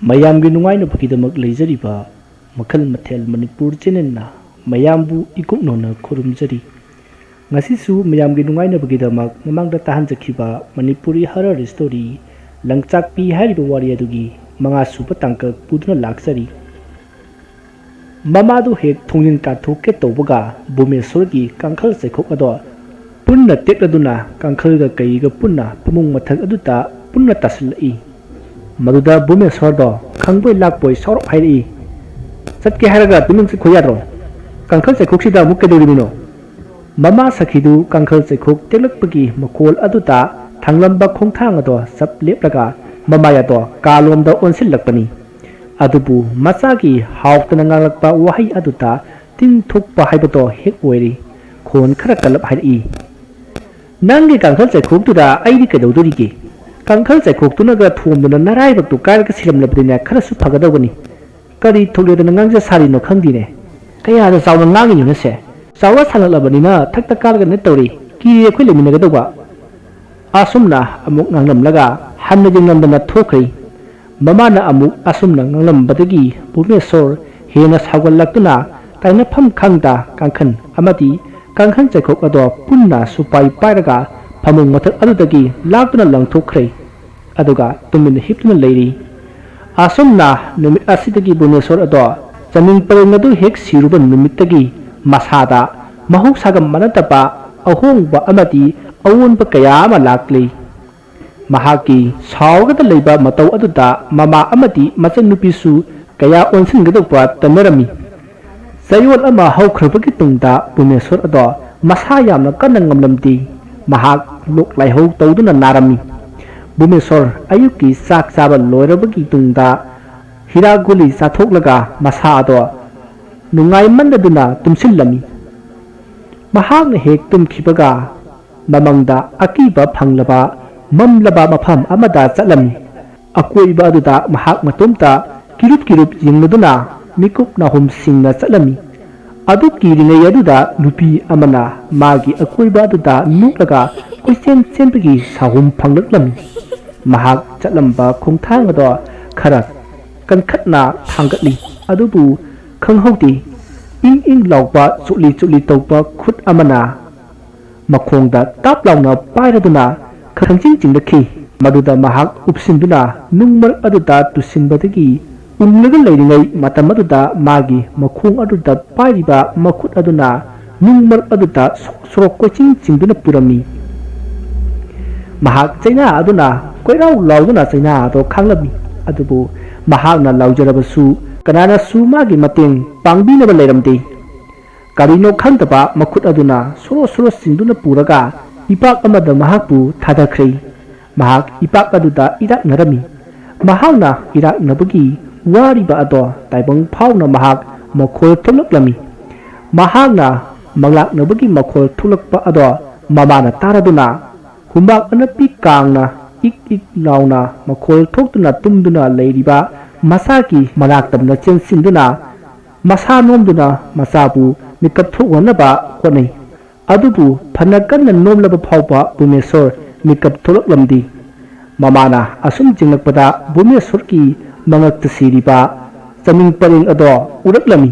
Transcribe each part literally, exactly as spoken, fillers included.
ꯃꯌꯥꯝꯒꯤ ꯅꯨꯡꯉꯥꯏꯅꯕꯒꯤꯗꯃꯛ ꯂꯩꯖꯔꯤꯕ ꯃꯈꯜ ꯃꯊꯦꯜ ꯃꯅꯤꯄꯨꯔ ꯆꯦꯅꯦꯜꯅ ꯃꯌꯥꯝꯕꯨ ꯏꯀꯨꯞꯅꯧꯅ ꯈꯨꯔꯨꯝꯖꯔꯤ꯫ ꯉꯁꯤꯁꯨ ꯃꯌꯥꯝꯒꯤ ꯅꯨꯡꯉꯥꯏꯅꯕꯒꯤꯗꯃꯛ ꯃꯃꯥꯡꯗ ꯇꯥꯍꯟꯖꯈꯤꯕ ꯃꯅꯤꯄꯨꯔꯤ ꯍꯔꯔ ꯁ꯭ꯇꯣꯔꯤ ꯂꯪꯆꯥꯛꯄꯤ ꯍꯥꯏꯔꯤꯕ ꯋꯥꯔꯤ ꯑꯗꯨꯒꯤ ꯃꯉꯥꯁꯨꯕ ꯇꯥꯡꯀꯛ ꯄꯨꯗꯨꯅ ꯂꯥꯛꯆꯔꯤ꯫ ꯃꯃꯥꯗꯨ ꯍꯦꯛ ꯊꯣꯡꯖꯤꯟ ꯀꯥꯟꯊꯣꯛꯀꯦ ꯇꯧꯕꯒ ꯚꯨꯃꯦꯁꯣꯔꯒꯤ ꯀꯥꯡꯈꯜ ꯆꯩꯈꯣꯛ ꯑꯗꯣ ꯄꯨꯟꯅ ꯇꯦꯛꯂꯗꯨꯅ ꯀꯥꯡꯈꯜꯒ ꯀꯩꯒ ꯄꯨꯟꯅ ꯐꯃꯨꯡ ꯃꯊꯛ ꯑꯗꯨꯗ ꯄꯨꯟꯅ ꯇꯥꯁꯤꯜꯂꯛꯏ꯫ ꯃꯗꯨꯗ ꯚꯨꯃꯦꯁꯣꯔꯗꯣ ꯈꯪꯕꯣꯏ ꯂꯥꯛꯄꯣꯏ ꯁꯥꯎꯔꯞ ꯍꯥꯏꯔꯛꯏ, "ꯆꯠꯀꯦ ꯍꯥꯏꯔꯒ ꯇꯨꯃꯤꯟ ꯆꯠꯈꯣ ꯌꯥꯗ꯭ꯔꯣ? ꯀꯥꯡꯈꯜ ꯆꯩꯈꯣꯛꯁꯤꯗ ꯑꯃꯨꯛ ꯀꯩꯗꯧꯔꯤꯕꯅꯣ?" ꯃꯃꯥ ꯁꯈꯤꯗꯨ ꯀꯥꯡꯈꯜ ꯆꯩꯈꯣꯛ ꯇꯦꯛꯂꯛꯄꯒꯤ ꯃꯈꯣꯜ ꯑꯗꯨꯗ ꯊꯥꯡꯂꯝꯕ ꯈꯣꯡꯊꯥꯡ ꯑꯗꯣ ꯆꯞ ꯂꯦꯞꯂꯒ ꯃꯃꯥꯏ ꯑꯗꯣ ꯀꯥꯂꯣꯝꯗ ꯑꯣꯟꯁꯤꯜꯂꯛꯄꯅꯤ꯫ ꯑꯗꯨꯕꯨ ꯃꯆꯥꯒꯤ ꯍꯥꯎꯇꯅ ꯉꯥꯡꯂꯛꯄ ꯋꯥꯍꯩ ꯑꯗꯨꯗ ꯇꯤꯡ ꯊꯣꯛꯄ ꯍꯥꯏꯕꯗꯣ ꯍꯦꯛ ꯑꯣꯏꯔꯤ꯫ ꯈꯣꯟ ꯈꯔ ꯀꯜꯂꯞ ꯍꯥꯏꯔꯛꯏ, "ꯅꯪꯒꯤ ꯀꯥꯡꯈꯜ ꯆꯩꯈꯣꯛꯇꯨꯗ ꯑꯩꯗꯤ ꯀꯩꯗꯧꯗꯣꯔꯤꯒꯦ? ꯀꯥꯡꯈꯜ ꯆꯩꯈꯣꯛꯇꯨꯅꯒ ꯊꯣꯝꯗꯨꯅ ꯅꯔꯥꯏꯕꯛꯇꯨ ꯀꯥꯏꯔꯒ ꯁꯤꯔꯝꯂꯕꯗꯤꯅꯦ ꯈꯔꯁꯨ ꯐꯒꯗꯧꯕꯅꯤ꯫ ꯀꯔꯤ ꯊꯣꯛꯂꯦꯗꯅ ꯉꯥꯡꯖ ꯁꯥꯔꯤꯅꯣ ꯈꯪꯗꯦꯅꯦ꯫ ꯀꯌꯥꯗ ꯆꯥꯎꯅ ꯉꯥꯡꯉꯤꯅꯣꯅꯦ ꯁꯦ? ꯆꯥꯎꯔ ꯁꯥꯡꯂꯛꯂꯕꯅꯤꯅ ꯊꯛꯇ ꯀꯥꯔꯒ ꯅꯠꯇꯧꯔꯤ꯫ ꯀꯤꯔꯦ ꯑꯩꯈꯣꯏ ꯂꯩꯃꯤꯟꯅꯒꯗꯧꯕ꯫" ꯑꯁꯨꯝꯅ ꯑꯃꯨꯛ ꯉꯥꯡꯂꯝꯂꯒ ꯍꯟꯅ ꯌꯦꯡꯂꯝꯗꯅ ꯊꯣꯛꯈ꯭ꯔꯦ꯫ ꯃꯃꯥꯅ ꯑꯃꯨꯛ ꯑꯁꯨꯝꯅ ꯉꯥꯡꯂꯝꯕꯗꯒꯤ ꯚꯨꯕꯅꯦꯁꯣꯔ ꯍꯦꯟꯅ ꯁꯥꯎꯒꯠꯂꯛꯇꯨꯅ ꯇꯥꯏꯅꯐꯝ ꯈꯪꯗ ꯀꯥꯡꯈꯟ ꯑꯃꯗꯤ ꯀꯥꯡꯈꯟ ꯆꯩꯈꯣꯛ ꯑꯗꯣ ꯄꯨꯟꯅ ꯁꯨꯄꯥꯏ ꯄꯥꯏꯔꯒ ꯐꯃꯨꯡ ꯃꯊꯛ ꯑꯗꯨꯗꯒꯤ ꯂꯥꯛꯇꯨꯅ ꯂꯪꯊꯣꯛꯈ꯭ꯔꯦ꯫ ꯑꯗꯨꯒ ꯇꯨꯃꯤꯟꯅ ꯍꯤꯞꯇꯨꯅ ꯂꯩꯔꯤ꯫ ꯑꯁꯨꯝꯅ ꯅꯨꯃꯤꯠ ꯑꯁꯤꯗꯒꯤ ꯚꯨꯕꯅꯦꯁꯣꯔ ꯑꯗꯣ ꯆꯥꯅꯤꯡ ꯄꯔꯦꯡ ꯑꯗꯨ ꯍꯦꯛ ꯁꯤꯔꯨꯕ ꯅꯨꯃꯤꯠꯇꯒꯤ ꯃꯁꯥꯗ ꯃꯍꯧꯁꯥꯒ ꯃꯥꯟꯅꯗꯕ ꯑꯍꯣꯡꯕ ꯑꯃꯗꯤ ꯑꯑꯣꯟꯕ ꯀꯌꯥ ꯑꯃ ꯂꯥꯛꯂꯤ꯫ ꯃꯍꯥꯛꯀꯤ ꯁꯥꯎꯔꯒꯗ ꯂꯩꯕ ꯃꯇꯧ ꯑꯗꯨꯗ ꯃꯃꯥ ꯑꯃꯗꯤ ꯃꯆꯟꯅꯨꯄꯤꯁꯨ ꯀꯌꯥ ꯑꯣꯟꯁꯤꯟꯒꯗꯧꯕ ꯇꯟꯅꯔꯝꯃꯤ꯫ ꯆꯌꯣꯜ ꯑꯃ ꯍꯧꯈ꯭ꯔꯕꯒꯤ ꯇꯨꯡꯗ ꯚꯨꯕꯅꯦꯁꯣꯔ ꯑꯗꯣ ꯃꯁꯥ ꯌꯥꯝꯅ ꯀꯟꯅ ꯉꯝꯂꯝꯗꯦ꯫ ꯃꯍꯥꯛ ꯂꯣꯛ ꯂꯥꯏꯍꯧ ꯇꯧꯗꯨꯅ ꯅꯥꯔꯝꯃꯤ꯫ ꯚꯨꯕꯅꯦꯁꯣꯔ ꯑꯌꯨꯛꯀꯤ ꯆꯥꯛ ꯆꯥꯕ ꯂꯣꯏꯔꯕꯒꯤ ꯇꯨꯡꯗ ꯍꯤꯗꯥꯛ ꯒꯨꯂꯤ ꯆꯥꯊꯣꯛꯂꯒ ꯃꯁꯥ ꯑꯗꯣ ꯅꯨꯡꯉꯥꯏꯃꯟꯗꯗꯨꯅ ꯇꯨꯝꯁꯤꯜꯂꯝꯃꯤ꯫ ꯃꯍꯥꯛꯅ ꯍꯦꯛ ꯇꯨꯝꯈꯤꯕꯒ ꯃꯃꯪꯗ ꯑꯀꯤꯕ ꯐꯪꯂꯕ ꯃꯝꯂꯕ ꯃꯐꯝ ꯑꯃꯗ ꯆꯠꯂꯝꯃꯤ꯫ ꯑꯀꯣꯏꯕ ꯑꯗꯨꯗ ꯃꯍꯥꯛ ꯃꯇꯣꯝꯇ ꯀꯤꯔꯨꯞ ꯀꯤꯔꯨꯞ ꯌꯦꯡꯂꯗꯨꯅ ꯃꯤꯀꯨꯞ ꯅꯥꯍꯨꯝ ꯁꯤꯡꯅ ꯆꯠꯂꯝꯃꯤ꯫ ꯑꯗꯨ ꯀꯤꯔꯤꯉꯩ ꯑꯗꯨꯗ ꯅꯨꯄꯤ ꯑꯃꯅ ꯃꯥꯒꯤ ꯑꯀꯣꯏꯕ ꯑꯗꯨꯗ ꯅꯣꯛꯂꯒ ꯀꯣꯏꯆꯦꯟ ꯆꯦꯟꯕꯒꯤ ꯁꯥꯍꯨꯝ ꯐꯪꯂꯛꯂꯝꯃꯤ꯫ ꯃꯍꯥꯛ ꯆꯠꯂꯝꯕ ꯈꯣꯡꯊꯥꯡ ꯑꯗꯣ ꯈꯔ ꯀꯟꯈꯠꯅ ꯊꯥꯡꯒꯠꯂꯤ꯫ ꯑꯗꯨꯕꯨ ꯈꯪꯍꯧꯗꯦ, ꯏꯪ ꯏꯪ ꯂꯥꯎꯕ ꯆꯣꯠꯂꯤ ꯆꯣꯠꯂꯤ ꯇꯧꯕ ꯈꯨꯠ ꯑꯃꯅ ꯃꯈꯣꯡꯗ ꯇꯥꯞ ꯂꯥꯎꯅ ꯄꯥꯏꯔꯗꯨꯅ ꯈꯪꯆꯤꯡ ꯆꯤꯡꯂꯛꯈꯤ꯫ ꯃꯗꯨꯗ ꯃꯍꯥꯛ ꯎꯞꯁꯤꯟꯗꯨꯅ ꯅꯨꯡ ꯃꯔꯛ ꯑꯗꯨꯗ ꯇꯨꯁꯤꯟꯕꯗꯒꯤ ꯎꯪꯂꯒ ꯂꯩꯔꯤꯉꯩ ꯃꯇꯝ ꯑꯗꯨꯗ ꯃꯥꯒꯤ ꯃꯈꯣꯡ ꯑꯗꯨꯗ ꯄꯥꯏꯔꯤꯕ ꯃꯈꯨꯠ ꯑꯗꯨꯅ ꯅꯨꯡ ꯃꯔꯛ ꯑꯗꯨꯗ ꯁꯣꯔꯣꯛ ꯁꯣꯔꯣꯛ ꯀꯣꯏꯆꯤꯡ ꯆꯤꯡꯗꯨꯅ ꯄꯨꯔꯝꯃꯤ꯫ ꯃꯍꯥꯛ ꯆꯩꯅꯥ ꯑꯗꯨꯅ ꯀꯣꯏꯔꯥꯎ ꯂꯥꯎꯗꯨꯅ ꯆꯩꯅꯥ ꯑꯗꯣ ꯈꯥꯡꯂꯝꯃꯤ꯫ ꯑꯗꯨꯕꯨ ꯃꯍꯥꯛꯅ ꯂꯥꯎꯖꯔꯕꯁꯨ ꯀꯅꯥꯅꯁꯨ ꯃꯥꯒꯤ ꯃꯇꯦꯡ ꯄꯥꯡꯕꯤꯅꯕ ꯂꯩꯔꯝꯗꯦ꯫ ꯀꯔꯤꯅꯣ ꯈꯪꯗꯕ ꯃꯈꯨꯠ ꯑꯗꯨꯅ ꯁꯣꯔꯣ ꯁꯣꯔꯣ ꯆꯤꯡꯗꯨꯅ ꯄꯨꯔꯒ ꯏꯄꯥꯛ ꯑꯃꯗ ꯃꯍꯥꯛꯄꯨ ꯊꯥꯗꯈ꯭ꯔꯦ꯫ ꯃꯍꯥꯛ ꯏꯄꯥꯛ ꯑꯗꯨꯗ ꯏꯔꯥꯛꯅꯔꯝꯃꯤ꯫ ꯃꯍꯥꯛꯅ ꯏꯔꯥꯛꯅꯕꯒꯤ ꯋꯥꯔꯤꯕ ꯑꯗꯣ ꯇꯥꯏꯕꯪ ꯐꯥꯎꯅ ꯃꯍꯥꯛ ꯃꯈꯣꯜ ꯊꯣꯛꯂꯛꯂꯝꯃꯤ꯫ ꯃꯍꯥꯛꯅ ꯃꯪꯂꯥꯛꯅꯕꯒꯤ ꯃꯈꯣꯜ ꯊꯣꯛꯂꯛꯄ ꯑꯗꯣ ꯃꯃꯥꯅ ꯇꯥꯔꯗꯨꯅ ꯍꯨꯃꯥꯡ ꯑꯅꯞꯄꯤ ꯀꯥꯡꯅ ꯏꯛ ꯏꯛ ꯂꯥꯎꯅ ꯃꯈꯣꯜ ꯊꯣꯛꯇꯨꯅ ꯇꯨꯝꯗꯨꯅ ꯂꯩꯔꯤꯕ ꯃꯆꯥꯒꯤ ꯃꯅꯥꯛꯇ ꯆꯦꯟꯁꯤꯟꯗꯨꯅ ꯃꯁꯥ ꯅꯣꯝꯗꯨꯅ ꯃꯆꯥꯕꯨ ꯃꯤꯀꯞ ꯊꯣꯛꯍꯟꯅꯕ ꯍꯣꯠꯅꯩ꯫ ꯑꯗꯨꯕꯨ ꯐꯅ ꯀꯟꯅ ꯅꯣꯝꯂꯕ ꯐꯥꯎꯕ ꯚꯨꯃꯦꯁꯣꯔ ꯃꯤꯀꯞ ꯊꯣꯛꯂꯛꯂꯝꯗꯦ꯫ ꯃꯃꯥꯅ ꯑꯁꯨꯝ ꯆꯤꯡꯂꯛꯄꯗ ꯚꯨꯃꯦꯁꯣꯔꯒꯤ ꯃꯉꯛꯇ ꯁꯤꯔꯤꯕ ꯆꯥꯅꯤꯡ ꯄꯔꯦꯡ ꯑꯗꯣ ꯎꯔꯛꯂꯝꯃꯤ꯫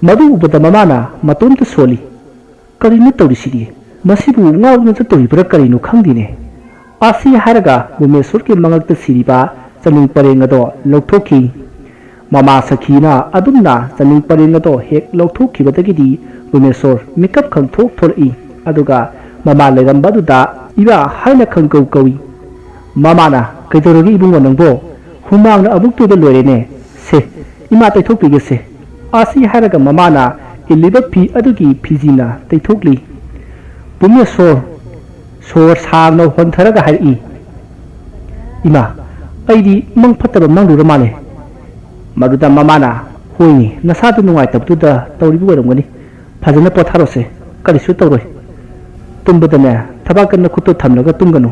ꯃꯗꯨ ꯎꯕꯗ ꯃꯃꯥꯅ ꯃꯇꯣꯝꯇ ꯁꯣꯜꯂꯤ꯫ "ꯀꯔꯤꯅꯣ ꯇꯧꯔꯤꯁꯤꯗꯤ? ꯃꯁꯤꯕꯨ ꯉꯥꯎꯗꯨꯅ ꯆꯠꯇꯧꯔꯤꯕ꯭ꯔꯥ ꯀꯔꯤꯅꯣ ꯈꯪꯗꯦꯅꯦ"꯫ ꯑꯁꯤ ꯍꯥꯏꯔꯒ ꯚꯨꯃꯦꯁꯣꯔꯒꯤ ꯃꯉꯛꯇ ꯁꯤꯔꯤꯕ ꯆꯥꯅꯤꯡ ꯄꯔꯦꯡ ꯑꯗꯣ ꯂꯧꯊꯣꯛꯈꯤ꯫ ꯃꯃꯥ ꯁꯈꯤꯅ ꯑꯗꯨꯝꯅ ꯆꯥꯅꯤꯡ ꯄꯔꯦꯡ ꯑꯗꯣ ꯍꯦꯛ ꯂꯧꯊꯣꯛꯈꯤꯕꯗꯒꯤꯗꯤ ꯚꯨꯃꯦꯁꯣꯔ ꯃꯤꯀꯞ ꯈꯪꯊꯣꯛ ꯊꯣꯔꯛꯏ꯫ ꯑꯗꯨꯒ ꯃꯃꯥ ꯂꯩꯔꯝꯕ ꯑꯗꯨꯗ "ꯏꯃꯥ" ꯍꯥꯏꯅ ꯈꯪꯀꯧ ꯀꯧꯏ꯫ ꯃꯃꯥꯅ, "ꯀꯩꯗꯧꯔꯒꯦ ꯏꯕꯨꯡꯉꯣ ꯅꯪꯕꯣ? ꯍꯨꯃꯥꯡꯅ ꯑꯃꯨꯛ ꯇꯣꯏꯕ ꯂꯣꯏꯔꯦꯅꯦ꯫ ꯁꯦ, ꯏꯃꯥ ꯇꯩꯊꯣꯛꯄꯤꯒꯦꯁꯦ"꯫ ꯑꯁꯤ ꯍꯥꯏꯔꯒ ꯃꯃꯥꯅ ꯏꯜꯂꯤꯕ ꯐꯤ ꯑꯗꯨꯒꯤ ꯐꯤꯖꯤꯅ ꯇꯩꯊꯣꯛꯂꯤ꯫ ꯚꯨꯃꯦꯁꯣꯔ ꯁꯣꯔ ꯁꯥꯡꯅ ꯍꯣꯟꯊꯔꯒ ꯍꯥꯏꯔꯛꯏ, "ꯏꯃꯥ, ꯑꯩꯗꯤ ꯃꯪ ꯐꯠꯇꯕ ꯃꯪꯂꯨꯔ ꯃꯥꯜꯂꯦ"꯫ ꯃꯗꯨꯗ ꯃꯃꯥꯅ, "ꯍꯣꯏꯅꯦ, ꯅꯁꯥꯗꯨ ꯅꯨꯡꯉꯥꯏꯇꯕꯗꯨꯗ ꯇꯧꯔꯤꯕ ꯑꯣꯏꯔꯝꯒꯅꯤ꯫ ꯐꯖꯅ ꯄꯣꯊꯥꯔꯣꯁꯦ, ꯀꯔꯤꯁꯨ ꯇꯧꯔꯣꯏ꯫ ꯇꯨꯝꯕꯗꯅꯦ, ꯊꯕꯥꯛꯇ ꯅꯈꯨꯠꯇꯣ ꯊꯝꯂꯒ ꯇꯨꯝꯒꯅꯨ"꯫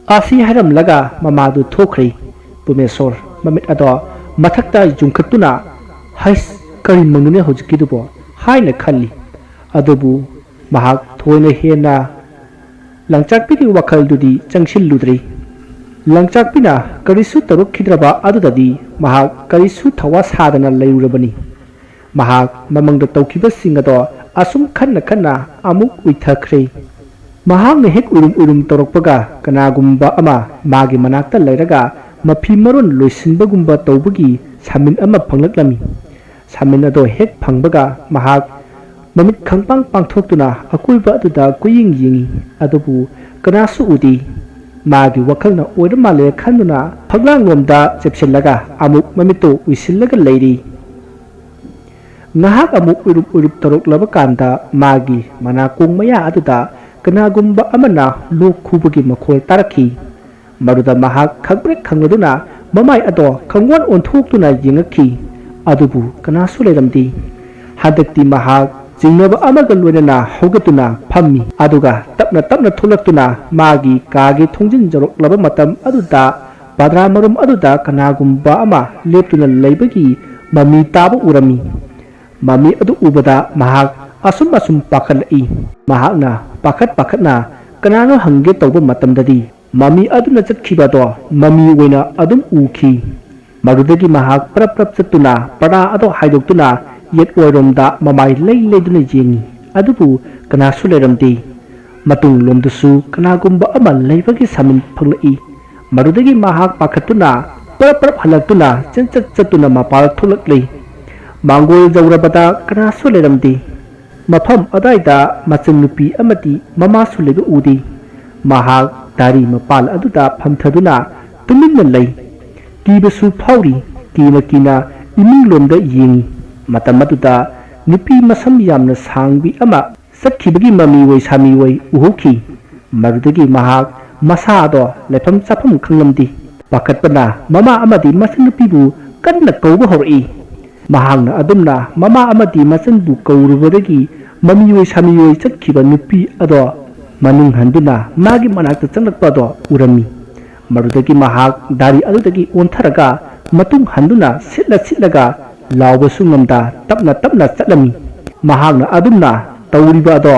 ꯑꯁꯤ ꯍꯥꯏꯔꯝꯂꯒ ꯃꯃꯥꯗꯨ ꯊꯣꯛꯈ꯭ꯔꯦ꯫ ꯚꯨꯃꯦꯁꯣꯔ ꯃꯃꯤꯠ ꯑꯗꯣ ꯃꯊꯛꯇ ꯌꯨꯡꯈꯠꯇꯨꯅ, "ꯍꯩꯁ, ꯀꯔꯤ ꯃꯪꯅꯣꯅꯦ ꯍꯧꯖꯤꯛꯀꯤꯗꯨꯕꯣ?" ꯍꯥꯏꯅ ꯈꯜꯂꯤ꯫ ꯑꯗꯨꯕꯨ ꯃꯍꯥꯛ ꯊꯣꯏꯅ ꯍꯦꯟꯅ ꯂꯪꯆꯥꯛꯄꯤꯒꯤ ꯋꯥꯈꯜꯗꯨꯗꯤ ꯆꯪꯁꯤꯜꯂꯨꯗ꯭ꯔꯤ꯫ ꯂꯪꯆꯥꯛꯄꯤꯅ ꯀꯔꯤꯁꯨ ꯇꯧꯔꯛꯈꯤꯗ꯭ꯔꯕ ꯑꯗꯨꯗꯗꯤ ꯃꯍꯥꯛ ꯀꯔꯤꯁꯨ ꯊꯋꯥ ꯁꯥꯗꯅ ꯂꯩꯔꯨꯔꯕꯅꯤ꯫ ꯃꯍꯥꯛ ꯃꯃꯥꯡꯗ ꯇꯧꯈꯤꯕꯁꯤꯡ ꯑꯗꯣ ꯑꯁꯨꯝ ꯈꯟꯅ ꯈꯟꯅ ꯑꯃꯨꯛ ꯎꯏꯊꯈ꯭ꯔꯦ꯫ ꯃꯍꯥꯛꯅ ꯍꯦꯛ ꯎꯏꯔꯨꯝ ꯎꯏꯔꯨꯝ ꯇꯧꯔꯛꯄꯒ ꯀꯅꯥꯒꯨꯝꯕ ꯑꯃ ꯃꯥꯒꯤ ꯃꯅꯥꯛꯇ ꯂꯩꯔꯒ ꯃꯐꯤ ꯃꯔꯣꯟ ꯂꯣꯏꯁꯤꯟꯕꯒꯨꯝꯕ ꯇꯧꯕꯒꯤ ꯁꯥꯃꯤꯟ ꯑꯃ ꯐꯪꯂꯛꯂꯝꯃꯤ꯫ ꯁꯥꯃꯤꯟ ꯑꯗꯣ ꯍꯦꯛ ꯐꯪꯕꯒ ꯃꯍꯥꯛ ꯃꯃꯤꯠ ꯈꯪꯄꯥꯡ ꯄꯥꯡꯊꯣꯛꯇꯨꯅ ꯑꯀꯣꯏꯕ ꯑꯗꯨꯗ ꯀꯣꯏꯌꯦꯡ ꯌꯦꯡꯏ, ꯑꯗꯨꯕꯨ ꯀꯅꯥꯁꯨ ꯎꯗꯦ꯫ ꯃꯥꯒꯤ ꯋꯥꯈꯜꯅ ꯑꯣꯏꯔ ꯃꯥꯜꯂꯦ ꯈꯟꯗꯨꯅ ꯐꯛꯂꯥꯡꯂꯣꯝꯗ ꯆꯦꯞꯁꯤꯜꯂꯒ ꯑꯃꯨꯛ ꯃꯃꯤꯠꯇꯨ ꯎꯏꯁꯤꯜꯂꯒ ꯂꯩꯔꯤ꯫ ꯉꯥꯏꯍꯥꯛ ꯑꯃꯨꯛ ꯎꯏꯔꯨꯞ ꯎꯏꯔꯨꯞ ꯇꯧꯔꯛꯂꯕ ꯀꯥꯟꯗ ꯃꯥꯒꯤ ꯃꯅꯥꯀꯣꯡ ꯃꯌꯥ ꯑꯗꯨꯗ ꯀꯅꯥꯒꯨꯝꯕ ꯑꯃꯅ ꯂꯣꯛ ꯈꯨꯕꯒꯤ ꯃꯈꯣꯜ ꯇꯥꯔꯛꯈꯤ꯫ ꯃꯗꯨꯗ ꯃꯍꯥꯛ ꯈꯪꯄ꯭ꯔꯦꯛ ꯈꯪꯂꯗꯨꯅ ꯃꯃꯥꯏ ꯑꯗꯣ ꯈꯪꯑꯣꯟ ꯑꯣꯟꯊꯣꯛꯇꯨꯅ ꯌꯦꯡꯉꯛꯈꯤ꯫ ꯑꯗꯨꯕꯨ ꯀꯅꯥꯁꯨ ꯂꯩꯔꯝꯗꯦ꯫ ꯍꯟꯗꯛꯇꯤ ꯃꯍꯥꯛ ꯆꯤꯡꯅꯕ ꯑꯃꯒ ꯂꯣꯏꯅꯅ ꯍꯧꯒꯠꯇꯨꯅ ꯐꯝꯃꯤ꯫ ꯑꯗꯨꯒ ꯇꯞꯅ ꯇꯞꯅ ꯊꯣꯛꯂꯛꯇꯨꯅ ꯃꯥꯒꯤ ꯀꯥꯒꯤ ꯊꯣꯡꯖꯤꯟ ꯌꯧꯔꯛꯂꯕ ꯃꯇꯝ ꯑꯗꯨꯗ ꯄꯗ꯭ꯔꯥ ꯃꯔꯨꯝ ꯑꯗꯨꯗ ꯀꯅꯥꯒꯨꯝꯕ ꯑꯃ ꯂꯦꯞꯇꯨꯅ ꯂꯩꯕꯒꯤ ꯃꯃꯤ ꯇꯥꯕ ꯎꯔꯝꯃꯤ꯫ ꯃꯃꯤ ꯑꯗꯨ ꯎꯕꯗ ꯃꯍꯥꯛ ꯑꯁꯨꯝ ꯑꯁꯨꯝ ꯄꯥꯈꯠꯂꯛꯏ꯫ ꯃꯍꯥꯛꯅ ꯄꯥꯈꯠ ꯄꯥꯈꯠꯅ ꯀꯅꯥꯅꯣ ꯍꯪꯒꯦ ꯇꯧꯕ ꯃꯇꯝꯗꯗꯤ ꯃꯃꯤ ꯑꯗꯨꯅ ꯆꯠꯈꯤꯕꯗꯣ ꯃꯃꯤ ꯑꯣꯏꯅ ꯑꯗꯨꯝ ꯎꯈꯤ꯫ ꯃꯗꯨꯗꯒꯤ ꯃꯍꯥꯛ ꯄ꯭ꯔꯞ ꯄ꯭ꯔꯞ ꯆꯠꯇꯨꯅ ꯄꯔꯥ ꯑꯗꯣ ꯍꯥꯏꯗꯣꯛꯇꯨꯅ ꯌꯦꯠ ꯑꯣꯏꯔꯣꯝꯗ ꯃꯃꯥꯏ ꯂꯩ ꯂꯩꯗꯨꯅ ꯌꯦꯡꯉꯤ꯫ ꯑꯗꯨꯕꯨ ꯀꯅꯥꯁꯨ ꯂꯩꯔꯝꯗꯦ꯫ ꯃꯇꯨꯡꯂꯣꯝꯗꯁꯨ ꯀꯅꯥꯒꯨꯝꯕ ꯑꯃ ꯂꯩꯕꯒꯤ ꯁꯥꯃꯤꯟ ꯐꯪꯂꯛꯏ꯫ ꯃꯗꯨꯗꯒꯤ ꯃꯍꯥꯛ ꯄꯥꯈꯠꯇꯨꯅ ꯄ꯭ꯔꯞ ꯄ꯭ꯔꯞ ꯍꯜꯂꯛꯇꯨꯅ ꯆꯦꯟꯆꯠ ꯆꯠꯇꯨꯅ ꯃꯄꯥꯜ ꯊꯣꯛꯂꯛꯂꯤ꯫ ꯃꯥꯡꯒꯣꯜ ꯌꯧꯔꯕꯗ ꯀꯅꯥꯁꯨ ꯂꯩꯔꯝꯗꯦ꯫ ꯃꯐꯝ ꯑꯗꯨꯋꯥꯏꯗ ꯃꯆꯟꯅꯨꯄꯤ ꯑꯃꯗꯤ ꯃꯃꯥꯁꯨ ꯂꯩꯕ ꯎꯗꯦ꯫ ꯃꯍꯥꯛ ꯗꯥꯔꯤ ꯃꯄꯥꯜ ꯑꯗꯨꯗ ꯐꯝꯊꯗꯨꯅ ꯇꯨꯃꯤꯟꯅ ꯂꯩ꯫ ꯀꯤꯕꯁꯨ ꯐꯥꯎꯔꯤ꯫ ꯀꯤꯅ ꯀꯤꯅ ꯏꯃꯨꯡꯂꯣꯝꯗ ꯌꯦꯡꯉꯤ꯫ ꯃꯇꯝ ꯑꯗꯨꯗ ꯅꯨꯄꯤ ꯃꯁꯝ ꯌꯥꯝꯅ ꯁꯥꯡꯕꯤ ꯑꯃ ꯆꯠꯈꯤꯕꯒꯤ ꯃꯃꯤ ꯑꯣꯏ ꯁꯥꯃꯤ ꯑꯣꯏ ꯎꯍꯧꯈꯤ꯫ ꯃꯗꯨꯗꯒꯤ ꯃꯍꯥꯛ ꯃꯁꯥ ꯑꯗꯣ ꯂꯩꯐꯝ ꯆꯥꯐꯝ ꯈꯪꯂꯝꯗꯦ꯫ ꯄꯥꯈꯠꯄꯅ ꯃꯃꯥ ꯑꯃꯗꯤ ꯃꯆꯟꯅꯨꯄꯤꯕꯨ ꯀꯟꯅ ꯀꯧꯕ ꯍꯧꯔꯛꯏ꯫ ꯃꯍꯥꯛꯅ ꯑꯗꯨꯝꯅ ꯃꯃꯥ ꯑꯃꯗꯤ ꯃꯆꯟꯕꯨ ꯀꯧꯔꯨꯕꯗꯒꯤ ꯃꯃꯤꯑꯣꯏ ꯁꯥꯃꯤꯑꯣꯏ ꯆꯠꯈꯤꯕ ꯅꯨꯄꯤ ꯑꯗꯣ ꯃꯅꯤꯡ ꯍꯟꯗꯨꯅ ꯃꯥꯒꯤ ꯃꯅꯥꯛꯇ ꯆꯪꯂꯛꯄ ꯑꯗꯣ ꯎꯔꯝꯃꯤ꯫ ꯃꯗꯨꯗꯒꯤ ꯃꯍꯥꯛ ꯗꯥꯔꯤ ꯑꯗꯨꯗꯒꯤ ꯑꯣꯟꯊꯔꯒ ꯃꯇꯨꯡ ꯍꯟꯗꯨꯅ ꯁꯤꯠꯂ ꯁꯤꯠꯂꯒ ꯂꯥꯎꯕꯁꯨ ꯉꯝꯗ ꯇꯞꯅ ꯇꯞꯅ ꯆꯠꯂꯝꯃꯤ꯫ ꯃꯍꯥꯛꯅ ꯑꯗꯨꯝꯅ ꯇꯧꯔꯤꯕ ꯑꯗꯣ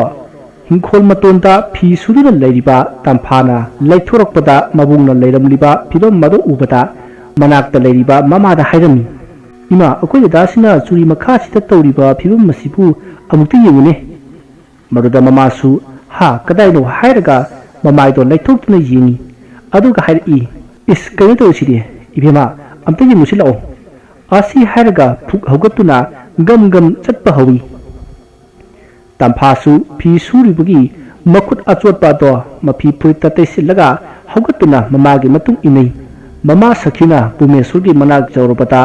ꯍꯤꯡꯈꯣꯜ ꯃꯇꯣꯟꯗ ꯐꯤ ꯁꯨꯗꯨꯅ ꯂꯩꯔꯤꯕ ꯇꯝꯐꯥꯅ ꯂꯩꯊꯣꯔꯛꯄꯗ ꯃꯕꯨꯡꯅ ꯂꯩꯔꯝꯂꯤꯕ ꯐꯤꯕꯝ ꯑꯗꯨ ꯎꯕꯗ ꯃꯅꯥꯛꯇ ꯂꯩꯔꯤꯕ ꯃꯃꯥꯗ ꯍꯥꯏꯔꯝꯃꯤ, "ꯏꯃꯥ, ꯑꯩꯈꯣꯏ ꯗꯗꯥꯁꯤꯅ ꯆꯨꯔꯤ ꯃꯈꯥꯁꯤꯗ ꯇꯧꯔꯤꯕ ꯐꯤꯕꯝ ꯑꯁꯤꯕꯨ ꯑꯃꯨꯛꯇ ꯌꯦꯡꯉꯨꯅꯦ꯫" ꯃꯗꯨꯗ ꯃꯃꯥꯁꯨ, "ꯍꯥ, ꯀꯗꯥꯏꯅꯣ?" ꯍꯥꯏꯔꯒ ꯃꯃꯥꯏꯗꯣ ꯂꯩꯊꯣꯛꯇꯨꯅ ꯌꯦꯡꯉꯤ꯫ ꯑꯗꯨꯒ ꯍꯥꯏꯔꯛꯏ, "ꯏꯁ, ꯀꯩꯅꯣ ꯇꯧꯔꯤꯁꯤꯗꯤ? ꯏꯕꯦꯝꯃ, ꯑꯝꯇ ꯌꯦꯡꯉꯨꯁꯤ ꯂꯥꯛꯑꯣ꯫" ꯑꯁꯤ ꯍꯥꯏꯔꯒ ꯐꯨꯛ ꯍꯧꯒꯠꯇꯨꯅ ꯒꯝ ꯒꯝ ꯆꯠꯄ ꯍꯧꯏ꯫ ꯇꯝꯐꯥꯁꯨ ꯐꯤ ꯁꯨꯔꯤꯕꯒꯤ ꯃꯈꯨꯠ ꯑꯆꯣꯠꯄ ꯑꯗꯣ ꯃꯐꯤ ꯐꯨꯔꯤꯠꯇ ꯇꯩꯁꯤꯜꯂꯒ ꯍꯧꯒꯠꯇꯨꯅ ꯃꯃꯥꯒꯤ ꯃꯇꯨꯡ ꯏꯟꯅꯩ꯫ ꯃꯃꯥ ꯁꯈꯤꯅ ꯚꯨꯃꯦꯁꯣꯔꯒꯤ ꯃꯅꯥꯛ ꯌꯧꯔꯕꯗ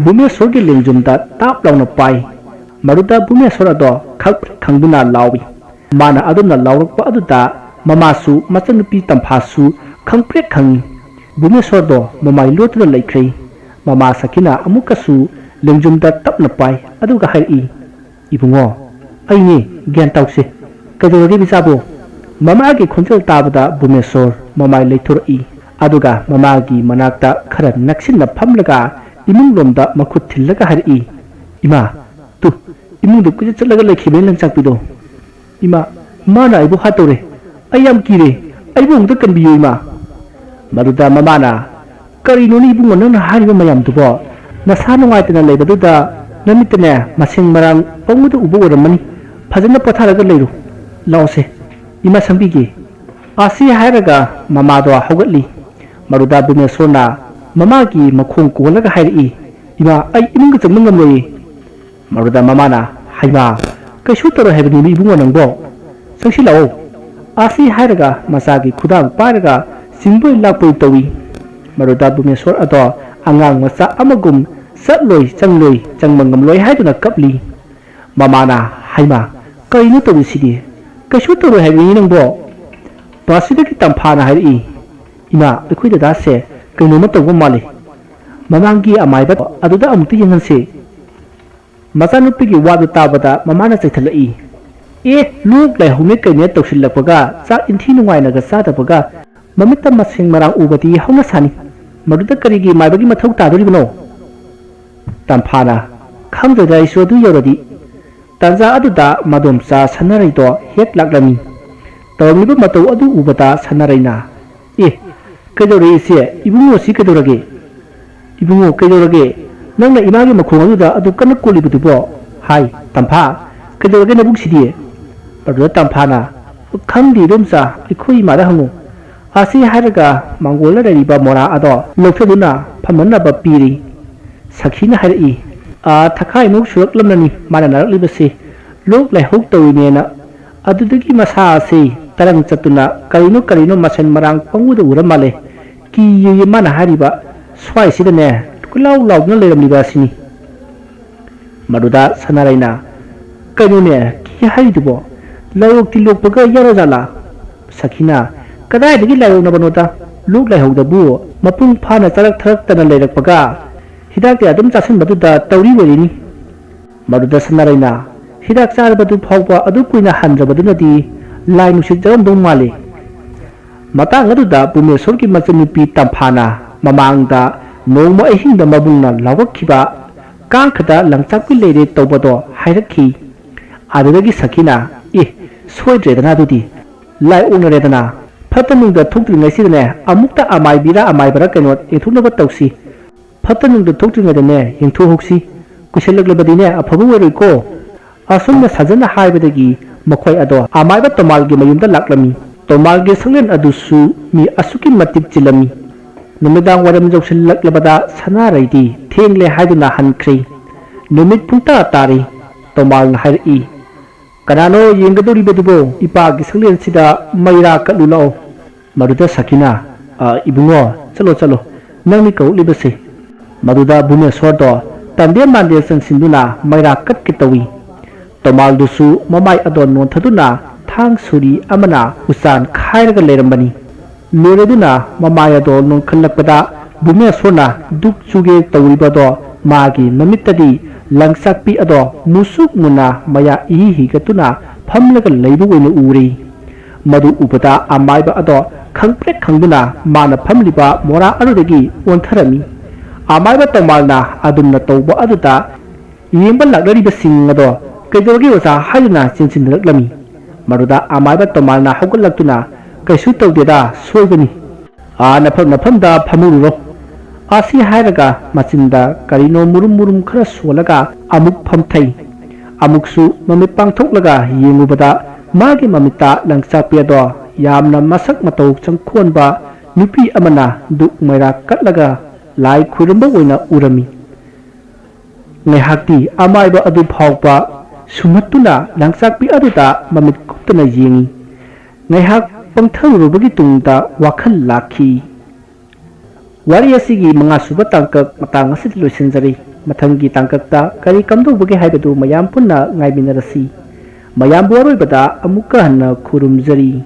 ꯚꯨꯃꯦꯁꯣꯔꯒꯤ ꯂꯦꯡꯖꯨꯝꯗ ꯇꯥꯞ ꯂꯥꯎꯅ ꯄꯥꯏ꯫ ꯃꯗꯨꯗ ꯚꯨꯃꯦꯁꯣꯔ ꯑꯗꯣ ꯈꯪꯄ꯭ꯔꯦꯛ ꯈꯪꯗꯨꯅ ꯂꯥꯎꯏ꯫ ꯃꯥꯅ ꯑꯗꯨꯝꯅ ꯂꯥꯎꯔꯛꯄ ꯑꯗꯨꯗ ꯃꯃꯥꯁꯨ ꯃꯆꯟꯅꯨꯄꯤ ꯇꯝꯐꯥꯁꯨ ꯈꯪꯄ꯭ꯔꯦꯛ ꯈꯪꯏ꯫ ꯚꯨꯃꯦꯁꯣꯔꯗꯣ ꯃꯃꯥꯏ ꯂꯣꯠꯇꯨꯅ ꯂꯩꯈ꯭ꯔꯦ꯫ ꯃꯃꯥ ꯁꯈꯤꯅ ꯑꯃꯨꯛꯀꯁꯨ ꯂꯦꯡꯖꯨꯝꯗ ꯇꯞꯅ ꯄꯥꯏ, ꯑꯗꯨꯒ ꯍꯥꯏꯔꯛꯏ, "ꯏꯕꯨꯡꯉꯣ, ꯑꯩꯅꯦ, ꯒ꯭ꯌꯥꯟ ꯇꯧꯁꯦ꯫ ꯀꯩꯗꯧꯔꯒꯦ ꯏꯆꯥꯕꯨ?" ꯃꯃꯥꯒꯤ ꯈꯣꯟꯖꯦꯜ ꯇꯥꯕꯗ ꯚꯨꯃꯦꯁꯣꯔ ꯃꯃꯥꯏ ꯂꯩꯊꯣꯔꯛꯏ꯫ ꯑꯗꯨꯒ ꯃꯃꯥꯒꯤ ꯃꯅꯥꯛꯇ ꯈꯔ ꯅꯛꯁꯤꯟꯅ ꯐꯝꯂꯒ ꯏꯃꯨꯡꯂꯣꯝꯗ ꯃꯈꯨꯠ ꯊꯤꯜꯂꯒ ꯍꯥꯏꯔꯛꯏ, "ꯏꯃꯥ, ꯇꯨ, ꯏꯃꯨꯡꯗ ꯀꯣꯏꯆꯠ ꯆꯠꯂꯒ ꯂꯩꯈꯤꯕꯅꯤ ꯂꯪꯆꯥꯛꯄꯤꯗꯣ꯫ ꯏꯃꯥ, ꯃꯥꯅ ꯑꯩꯕꯨ ꯍꯥꯠꯇꯧꯔꯦ꯫ ꯑꯩ ꯌꯥꯝ ꯀꯤꯔꯦ꯫ ꯑꯩꯕꯨ ꯑꯃꯨꯛꯇ ꯀꯟꯕꯤꯌꯨ, ꯏꯃꯥ꯫" ꯃꯗꯨꯗ ꯃꯃꯥꯅ, "ꯀꯔꯤꯅꯣꯅꯦ ꯏꯕꯨꯡꯉꯣ ꯅꯪꯅ ꯍꯥꯏꯔꯤꯕ ꯃꯌꯥꯝꯗꯨꯕꯣ? ꯅꯁꯥ ꯅꯨꯡꯉꯥꯏꯇꯅ ꯂꯩꯕꯗꯨꯗ ꯅꯃꯤꯠꯇꯅꯦ ꯃꯁꯦꯡ ꯃꯔꯥꯡ ꯄꯪꯎꯗ ꯎꯕ ꯑꯣꯏꯔꯝꯃꯅꯤ꯫ ꯐꯖꯅ ꯄꯣꯊꯥꯔꯒ ꯂꯩꯔꯨ꯫ ꯂꯥꯛꯑꯣꯁꯦ, ꯏꯃꯥ ꯁꯪꯕꯤꯒꯦ꯫" ꯑꯁꯤ ꯍꯥꯏꯔꯒ ꯃꯃꯥꯗꯣ ꯍꯧꯒꯠꯂꯤ꯫ ꯃꯗꯨꯗ ꯚꯨꯃꯦꯁꯣꯔꯅ ꯃꯃꯥꯒꯤ ꯃꯈꯣꯡ ꯀꯣꯜꯂꯒ ꯍꯥꯏꯔꯛꯏ, "ꯏꯃꯥ, ꯑꯩ ꯏꯃꯨꯡꯗ ꯆꯪꯕ ꯉꯝꯂꯣꯏꯌꯦ꯫" ꯃꯗꯨꯗ ꯃꯃꯥꯅ, "ꯍꯩꯃꯥ, ꯀꯩꯁꯨ ꯇꯧꯔꯣꯏ ꯍꯥꯏꯕꯅꯤꯅꯦ ꯏꯕꯨꯡꯉꯣ ꯅꯪꯕꯣ꯫ ꯆꯪꯁꯤꯜꯂꯛꯑꯣ꯫" ꯑꯁꯤ ꯍꯥꯏꯔꯒ ꯃꯆꯥꯒꯤ ꯈꯨꯗꯥꯡ ꯄꯥꯏꯔꯒ ꯆꯤꯡꯕꯣꯏ ꯂꯥꯛꯄꯣꯏ ꯇꯧꯏ꯫ ꯃꯗꯨꯗ ꯚꯨꯃꯦꯁꯣꯔ ꯑꯗꯣ ꯑꯉꯥꯡ ꯃꯆꯥ ꯑꯃꯒꯨꯝ ꯆꯠꯂꯣꯏ, ꯆꯪꯂꯣꯏ, ꯆꯪꯕ ꯉꯝꯂꯣꯏ ꯍꯥꯏꯗꯨꯅ ꯀꯞꯂꯤ꯫ ꯃꯃꯥꯅ, "ꯍꯩꯃꯥ, ꯀꯔꯤꯅꯣ ꯇꯧꯔꯤꯁꯤꯗꯤ? ꯀꯩꯁꯨ ꯇꯧꯔꯣꯏ ꯍꯥꯏꯕꯅꯤ ꯅꯪꯕꯣ꯫" ꯃꯁꯤꯗꯒꯤ ꯇꯝꯐꯥꯅ ꯍꯥꯏꯔꯛꯏ, "ꯏꯃꯥ, ꯑꯩꯈꯣꯏ ꯗꯗꯥꯁꯦ ꯀꯩꯅꯣꯝꯃ ꯇꯧꯕ ꯃꯥꯜꯂꯤ꯫ ꯃꯃꯥꯡꯒꯤ ꯑꯃꯥꯏꯕ ꯑꯗꯨꯗ ꯑꯃꯨꯛꯇ ꯌꯦꯡꯍꯟꯁꯤ꯫" ꯃꯆꯥꯅꯨꯄꯤꯒꯤ ꯋꯥꯗꯨ ꯇꯥꯕꯗ ꯃꯃꯥꯅ ꯆꯩꯊꯠꯂꯛꯏ, "ꯑꯦ, ꯂꯣꯛ ꯂꯥꯏꯍꯧꯅꯦ ꯀꯩꯅꯦ ꯇꯧꯁꯤꯜꯂꯛꯄꯒ ꯆꯥꯛ ꯏꯟꯊꯤ ꯅꯨꯡꯉꯥꯏꯅꯒ ꯆꯥꯗꯕꯒ ꯃꯃꯤꯠꯇ ꯃꯁꯦꯡ ꯃꯔꯥꯡ ꯎꯕꯗꯤ ꯍꯧꯅ ꯁꯥꯅꯤ꯫ ꯃꯗꯨꯗ ꯀꯔꯤꯒꯤ ꯃꯥꯏꯕꯒꯤ ꯃꯊꯧ ꯇꯥꯗꯣꯔꯤꯕꯅꯣ?" ꯇꯝꯐꯥꯅ, "ꯈꯪꯗ꯭ꯔꯦꯗ ꯑꯩꯁꯨ ꯑꯗꯨ ꯌꯧꯔꯗꯤ꯫ ꯇꯥꯟꯖꯥ ꯑꯗꯨꯗ ꯃꯗꯣꯝꯆꯥ ꯁꯅꯥꯔꯩꯗꯣ ꯍꯦꯛ ꯂꯥꯛꯂꯝꯃꯤ꯫ ꯇꯧꯔꯝꯂꯤꯕ ꯃꯇꯧ ꯑꯗꯨ ꯎꯕꯗ ꯁꯅꯥꯔꯩꯅ, "ꯑꯦ, ꯀꯩꯗꯧꯔꯦ ꯏꯆꯦ? ꯏꯕꯨꯡꯉꯣꯁꯤ ꯀꯩꯗꯧꯔꯒꯦ? ꯏꯕꯨꯡꯉꯣ, ꯀꯩꯗꯧꯔꯒꯦ? ꯅꯪꯅ ꯏꯃꯥꯒꯤ ꯃꯈꯣꯡ ꯑꯗꯨꯗ ꯑꯗꯨ ꯀꯟꯅ ꯀꯣꯜꯂꯤꯕꯗꯨꯕꯣ?" ꯍꯥꯏ꯫ "ꯇꯝꯐꯥ, ꯀꯩꯗꯧꯔꯒꯦ ꯅꯕꯨꯡꯁꯤꯗꯤ?" ꯑꯗꯨꯗ ꯇꯝꯐꯥꯅ, "ꯈꯪꯗꯦ ꯏꯗꯣꯝꯆꯥ, ꯑꯩꯈꯣꯏ ꯏꯃꯥꯗ ꯍꯪꯉꯨ"꯫ ꯑꯁꯤ ꯍꯥꯏꯔꯒ ꯃꯥꯡꯒꯣꯜꯗ ꯂꯩꯔꯤꯕ ꯃꯣꯔꯥ ꯑꯗꯣ ꯂꯧꯊꯗꯨꯅ ꯐꯝꯅꯅꯕ ꯄꯤꯔꯤ꯫ ꯁꯈꯤꯅ ꯍꯥꯏꯔꯛꯏ, "ꯑꯥ, ꯊꯈꯥꯏꯃꯨꯛ ꯁꯨꯔꯛꯂꯝꯂꯅꯤ ꯃꯥꯅ ꯅꯥꯔꯛꯂꯤꯕꯁꯤ꯫ ꯂꯣꯛ ꯂꯥꯏꯍꯧ ꯇꯧꯏꯅꯦꯅ꯫ ꯑꯗꯨꯗꯒꯤ ꯃꯁꯥ ꯑꯁꯤ ꯇꯔꯪ ꯆꯠꯇꯨꯅ ꯀꯔꯤꯅꯣ ꯀꯔꯤꯅꯣ ꯃꯁꯦꯟ ꯃꯔꯥꯡ ꯄꯪꯎꯗ ꯎꯔ ꯃꯥꯜꯂꯦ꯫ ꯀꯤꯌꯦꯌꯦ ꯃꯥꯅ ꯍꯥꯏꯔꯤꯕ꯫ ꯁ꯭ꯋꯥꯏꯁꯤꯗꯅꯦ ꯀꯣꯏꯂꯥꯎ ꯂꯥꯎꯗꯨꯅ ꯂꯩꯔꯝꯂꯤꯕ ꯑꯁꯤꯅꯤ"꯫ ꯃꯗꯨꯗ ꯁꯅꯥꯔꯩꯅ, "ꯀꯩꯅꯣꯅꯦ, ꯀꯤ ꯍꯥꯏꯔꯤꯗꯨꯕꯣ? ꯂꯥꯏꯑꯣꯛꯇꯤ ꯂꯣꯛꯄꯒ ꯌꯥꯔꯖꯥꯠꯂꯥ?" ꯁꯈꯤꯅ, "ꯀꯗꯥꯏꯗꯒꯤ ꯂꯥꯏꯑꯣꯛꯅꯕꯅꯣꯗ? ꯂꯣꯛ ꯂꯥꯏꯍꯧꯗꯕꯨ ꯃꯄꯨꯡ ꯐꯥꯅ ꯆꯥꯔꯛ ꯊꯛꯂꯛꯇꯅ ꯂꯩꯔꯛꯄꯒ ꯍꯤꯗꯥꯛ ꯀꯌꯥ ꯑꯗꯨꯝ ꯆꯥꯁꯤꯟꯕꯗꯨꯗ ꯇꯧꯔꯤ ꯑꯣꯏꯔꯤꯅꯤ"꯫ ꯃꯗꯨꯗ ꯁꯅꯥꯔꯩꯅ, "ꯍꯤꯗꯥꯛ ꯆꯥꯔꯕꯗꯨ ꯐꯥꯎꯕ ꯑꯗꯨ ꯀꯨꯏꯅ ꯍꯟꯗ꯭ꯔꯕꯗꯨꯅꯗꯤ ꯂꯥꯏ ꯅꯨꯡꯁꯤꯠ ꯆꯥꯔꯝꯗꯧ ꯃꯥꯜꯂꯤ"꯫ ꯃꯇꯥꯡ ꯑꯗꯨꯗ ꯄꯨꯃꯦꯁꯣꯔꯒꯤ ꯃꯆꯟꯅꯨꯄꯤ ꯇꯝꯐꯥꯅ ꯃꯃꯥꯡꯗ ꯅꯣꯡꯃ ꯑꯍꯤꯡꯗ ꯃꯕꯨꯡꯅ ꯂꯥꯎꯔꯛꯈꯤꯕ "ꯀꯥꯡꯈꯗ ꯂꯪꯆꯥꯛꯄꯤ ꯂꯩꯔꯦ" ꯇꯧꯕꯗꯣ ꯍꯥꯏꯔꯛꯈꯤ꯫ ꯑꯗꯨꯗꯒꯤ ꯁꯈꯤꯅ, "ꯑꯦ, ꯁꯣꯏꯗ꯭ꯔꯦꯗꯅ ꯑꯗꯨꯗꯤ꯫ ꯂꯥꯏ ꯑꯣꯛꯅꯔꯦꯗꯅ꯫ ꯐꯠꯇ ꯅꯨꯡꯗ ꯊꯣꯛꯇ꯭ꯔꯤꯉꯩꯁꯤꯗꯅꯦ ꯑꯃꯨꯛꯇ ꯑꯃꯥꯏꯕꯤꯔ ꯑꯃꯥꯏꯕꯔ ꯀꯩꯅꯣ ꯌꯦꯡꯊꯣꯛꯅꯕ ꯇꯧꯁꯤ꯫ ꯐꯠꯇ ꯅꯨꯡꯗ ꯊꯣꯛꯇ꯭ꯔꯤꯉꯩꯗꯅꯦ ꯌꯦꯡꯊꯣꯛꯍꯧꯁꯤ꯫ ꯀꯨꯏꯁꯜꯂꯛꯂꯕꯗꯤꯅꯦ ꯑꯐꯕ ꯑꯣꯏꯔꯣꯏꯀꯣ"꯫ ꯑꯁꯨꯝꯅ ꯁꯥꯖꯟꯅ ꯍꯥꯏꯕꯗꯒꯤ ꯃꯈꯣꯏ ꯑꯗꯣ ꯑꯃꯥꯏꯕ ꯇꯣꯃꯥꯜꯒꯤ ꯃꯌꯨꯝꯗ ꯂꯥꯛꯂꯝꯃꯤ꯫ ꯇꯣꯃꯥꯜꯒꯤ ꯁꯪꯂꯦꯟ ꯑꯗꯨꯁꯨ ꯃꯤ ꯑꯁꯨꯛꯀꯤ ꯃꯇꯤꯛ ꯆꯤꯜꯂꯝꯃꯤ꯫ ꯅꯨꯃꯤꯗꯥꯡ ꯋꯥꯏꯔꯝ ꯌꯧꯁꯤꯜꯂꯛꯂꯕꯗ ꯁꯅꯥꯔꯩꯗꯤ ꯊꯦꯡꯂꯦ ꯍꯥꯏꯗꯨꯅ ꯍꯟꯈ꯭ꯔꯦ꯫ ꯅꯨꯃꯤꯠ ꯄꯨꯡꯇꯥ ꯇꯥꯔꯦ꯫ ꯇꯣꯃꯥꯜꯅ ꯍꯥꯏꯔꯛꯏ, "ꯀꯅꯥꯅꯣ ꯌꯦꯡꯒꯗꯧꯔꯤꯕꯗꯨꯕꯣ? ꯏꯄꯥꯒꯤ ꯁꯪꯂꯦꯟꯁꯤꯗ ꯃꯩꯔꯥ ꯀꯠꯂꯨ ꯂꯥꯛꯑꯣ"꯫ ꯃꯗꯨꯗ ꯁꯈꯤꯅ, "ꯑ, ꯏꯕꯨꯡꯉꯣ, ꯆꯠꯂꯣ, ꯆꯠꯂꯣ, ꯅꯪꯅꯤ ꯀꯧꯔꯛꯂꯤꯕꯁꯦ"꯫ ꯃꯗꯨꯗ ꯚꯨꯃꯦꯁ꯭ꯋꯔꯗꯣ ꯇꯟꯗꯦ ꯃꯥꯟꯗꯦ ꯆꯪꯁꯤꯟꯗꯨꯅ ꯃꯩꯔꯥ ꯀꯠꯀꯦ ꯇꯧꯏ꯫ ꯇꯣꯃꯥꯜꯗꯨꯁꯨ ꯃꯃꯥꯏ ꯑꯗꯣ ꯅꯣꯟꯊꯗꯨꯅ ꯊꯥꯡ ꯁꯨꯔꯤ ꯑꯃꯅ ꯎꯆꯥꯟ ꯈꯥꯏꯔꯒ ꯂꯩꯔꯝꯕꯅꯤ꯫ ꯂꯣꯏꯔꯗꯨꯅ ꯃꯃꯥꯏ ꯑꯗꯣ ꯅꯣꯟꯈꯠꯂꯛꯄꯗ ꯚꯨꯃꯦꯁ꯭ꯋꯔꯅ ꯗꯨꯛ ꯆꯨꯒꯦ ꯇꯧꯔꯤꯕꯗꯣ ꯃꯥꯒꯤ ꯃꯃꯤꯠꯇꯗꯤ ꯂꯪꯆꯥꯛꯄꯤ ꯑꯗꯣ ꯃꯨꯁꯨꯛ ꯃꯨꯟꯅ ꯃꯌꯥ ꯏꯍꯤ ꯍꯤꯒꯠꯇꯨꯅ ꯐꯝꯂꯒ ꯂꯩꯕ ꯑꯣꯏꯅ ꯎꯔꯦ꯫ ꯃꯗꯨ ꯎꯕꯗ ꯑꯃꯥꯏꯕ ꯑꯗꯣ ꯈꯪꯄ꯭ꯔꯦꯛ ꯈꯪꯗꯨꯅ ꯃꯥꯅ ꯐꯝꯂꯤꯕ ꯃꯣꯔꯥ ꯑꯗꯨꯗꯒꯤ ꯑꯣꯟꯊꯔꯝꯃꯤ꯫ ꯑꯃꯥꯏꯕ ꯇꯣꯃꯥꯜꯅ ꯑꯗꯨꯝꯅ ꯇꯧꯕ ꯑꯗꯨꯗ ꯌꯦꯡꯕ ꯂꯥꯛꯅꯔꯤꯕꯁꯤꯡ ꯑꯗꯣ "ꯀꯩꯗꯧꯔꯒꯦ ꯑꯣꯖꯥ?" ꯍꯥꯏꯗꯨꯅ ꯆꯦꯟꯁꯤꯟꯅꯔꯛꯂꯝꯃꯤ꯫ ꯃꯗꯨꯗ ꯑꯃꯥꯏꯕ ꯇꯣꯃꯥꯜꯅ ꯍꯧꯒꯠꯂꯛꯇꯨꯅ, "ꯀꯩꯁꯨ ꯇꯧꯗꯦꯗ, ꯁꯣꯏꯕꯅꯤ꯫ ꯑꯥ, ꯅꯐꯝ ꯅꯐꯝꯗ ꯐꯝꯍꯧꯔꯨꯔꯣ" ꯑꯁꯤ ꯍꯥꯏꯔꯒ ꯃꯆꯤꯟꯗ ꯀꯔꯤꯅꯣ ꯃꯨꯔꯨꯝ ꯃꯨꯔꯨꯝ ꯈꯔ ꯁꯣꯜꯂꯒ ꯑꯃꯨꯛ ꯐꯝꯊꯩ꯫ ꯑꯃꯨꯛꯁꯨ ꯃꯃꯤꯠ ꯄꯥꯡꯊꯣꯛꯂꯒ ꯌꯦꯡꯉꯨꯕꯗ ꯃꯥꯒꯤ ꯃꯃꯤꯠꯇ ꯂꯪꯆꯥꯛꯄꯤ ꯑꯗꯣ ꯌꯥꯝꯅ ꯃꯁꯛ ꯃꯇꯧ ꯆꯪꯈꯣꯟꯕ ꯅꯨꯄꯤ ꯑꯃꯅ ꯗꯨꯛ ꯃꯩꯔꯥ ꯀꯠꯂꯒ ꯂꯥꯏ ꯈꯨꯔꯨꯝꯕ ꯑꯣꯏꯅ ꯎꯔꯝꯃꯤ꯫ ꯉꯥꯏꯍꯥꯛꯇꯤ ꯑꯃꯥꯏꯕ ꯑꯗꯨ ꯐꯥꯎꯕ ꯁꯨꯝꯍꯠꯇꯨꯅ ꯂꯪꯆꯥꯛꯄꯤ ꯑꯗꯨꯗ ꯃꯃꯤꯠ ꯀꯨꯞꯇꯅ ꯌꯦꯡꯉꯤ꯫ ꯉꯥꯏꯍꯥꯛ ꯄꯪꯊꯔꯨꯔꯕꯒꯤ ꯇꯨꯡꯗ ꯋꯥꯈꯜ ꯂꯥꯛꯈꯤ꯫ ꯋꯥꯔꯤ ꯑꯁꯤꯒꯤ ꯃꯉꯥꯁꯨꯕ ꯇꯥꯡꯀꯛ ꯃꯇꯥꯡ ꯑꯁꯤꯗ ꯂꯣꯏꯁꯤꯟꯖꯔꯤ꯫ ꯃꯊꯪꯒꯤ ꯇꯥꯡꯀꯛꯇ ꯀꯔꯤ ꯀꯝꯗꯧꯕꯒꯦ ꯍꯥꯏꯕꯗꯨ ꯃꯌꯥꯝ ꯄꯨꯟꯅ ꯉꯥꯏꯃꯤꯟꯅꯔꯁꯤ꯫ ꯃꯌꯥꯝꯕꯨ ꯑꯔꯣꯏꯕꯗ ꯑꯃꯨꯛꯀ ꯍꯟꯅ ꯈꯨꯔꯨꯝꯖꯔꯤ꯫